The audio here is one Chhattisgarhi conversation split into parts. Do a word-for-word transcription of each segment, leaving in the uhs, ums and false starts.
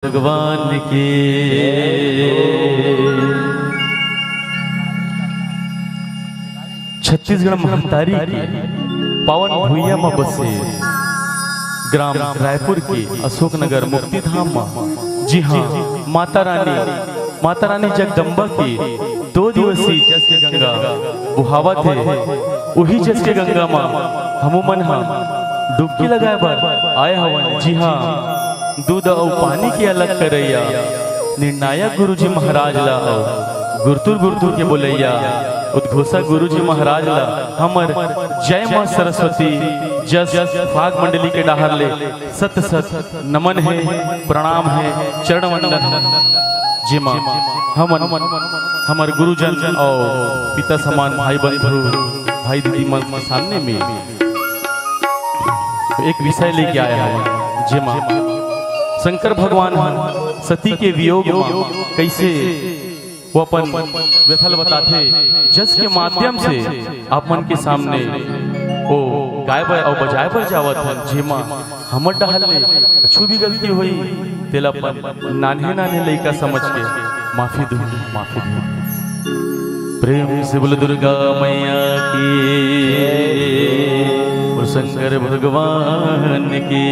भगवान के। छत्तीसगढ़ महतारी के पावन भुइयां म बसे ग्राम रायपुर के अशोकनगर मुक्तिधाम म, जी हां, माता रानी, माता रानी जगदम्बा के दो दिवसीय जस के गंगा बोहावत हे। उही जस के गंगा म हमू मन ह डुबकी लगाए बर आए हवन। जी हां, दूध अउ पानी के अलग करइया निर्णायक गुरुजी महाराज ला अउ गुरतुर गुरतुर के बोलइया उद्घोषक गुरुजी महाराज ला हमर जय मां सरस्वती जस फाग मंडली के डहार ले सत सत नमन हे, प्रणाम हे, चरण वंदन हे। जेमा हमन हमर गुरुजन अउ पिता समान भाई बंधु, भाई दीदी मन के सामने में एक विषय लेके आए हवन, जेमा शंकर भगवान ह सती के वियोग म कइसे वो अपन व्यथा ल बताथे, जस के माध्यम से आप मन के सामने वो गाय बर अउ बजाए बर जावत हन, जेमा हमर डहर ले कुछु भी गलती होई, तेला अपन नान्हे नान्हे लइका समझ के माफी दू, माफी दू। प्रेम से बोल दुर्गा मैया की, और शंकर भगवान की।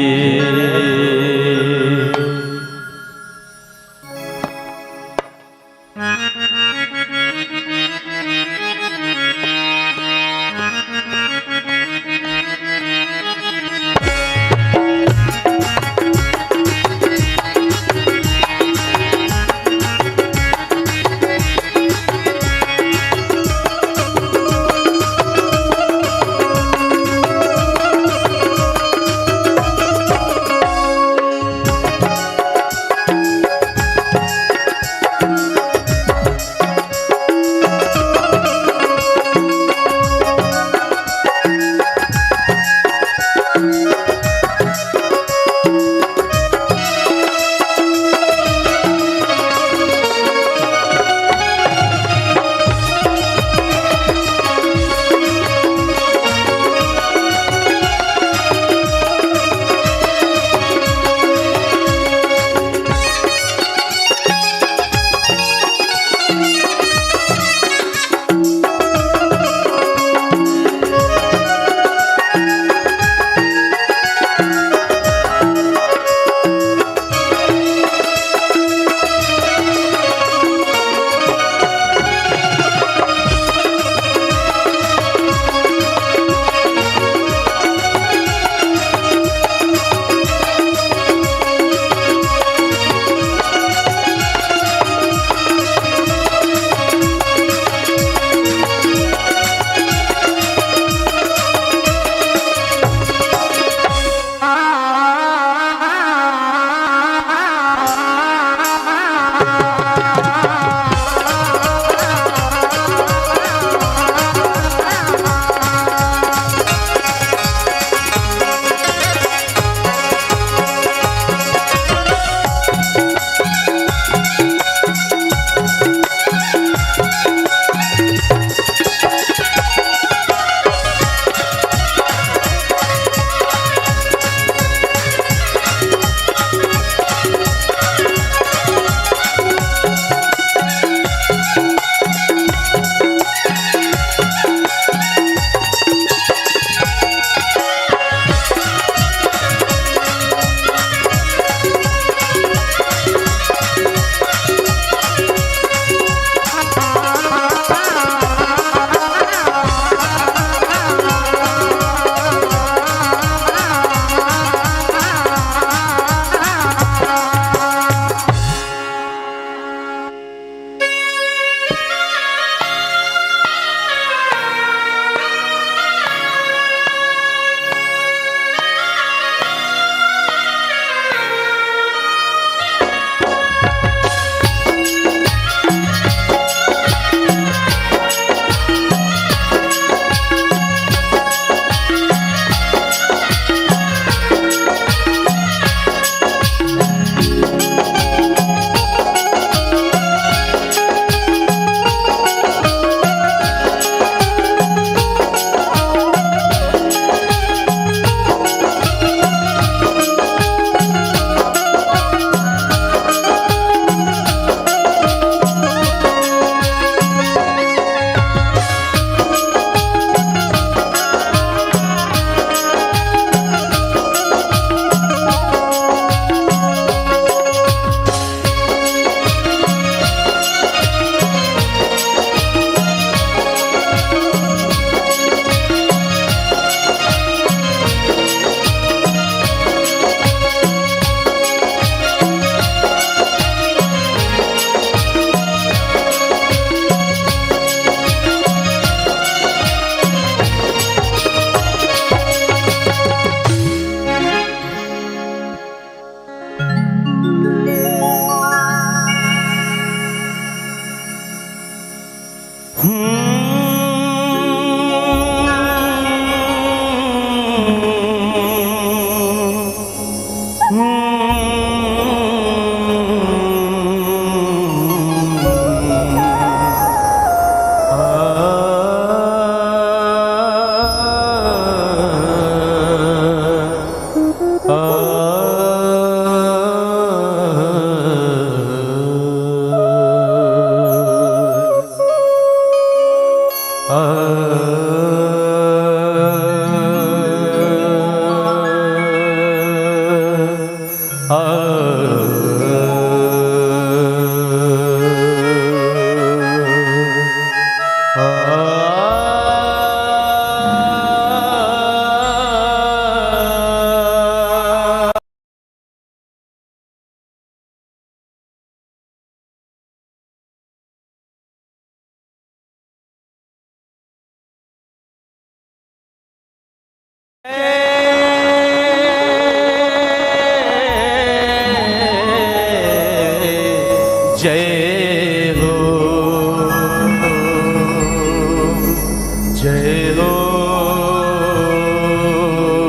तो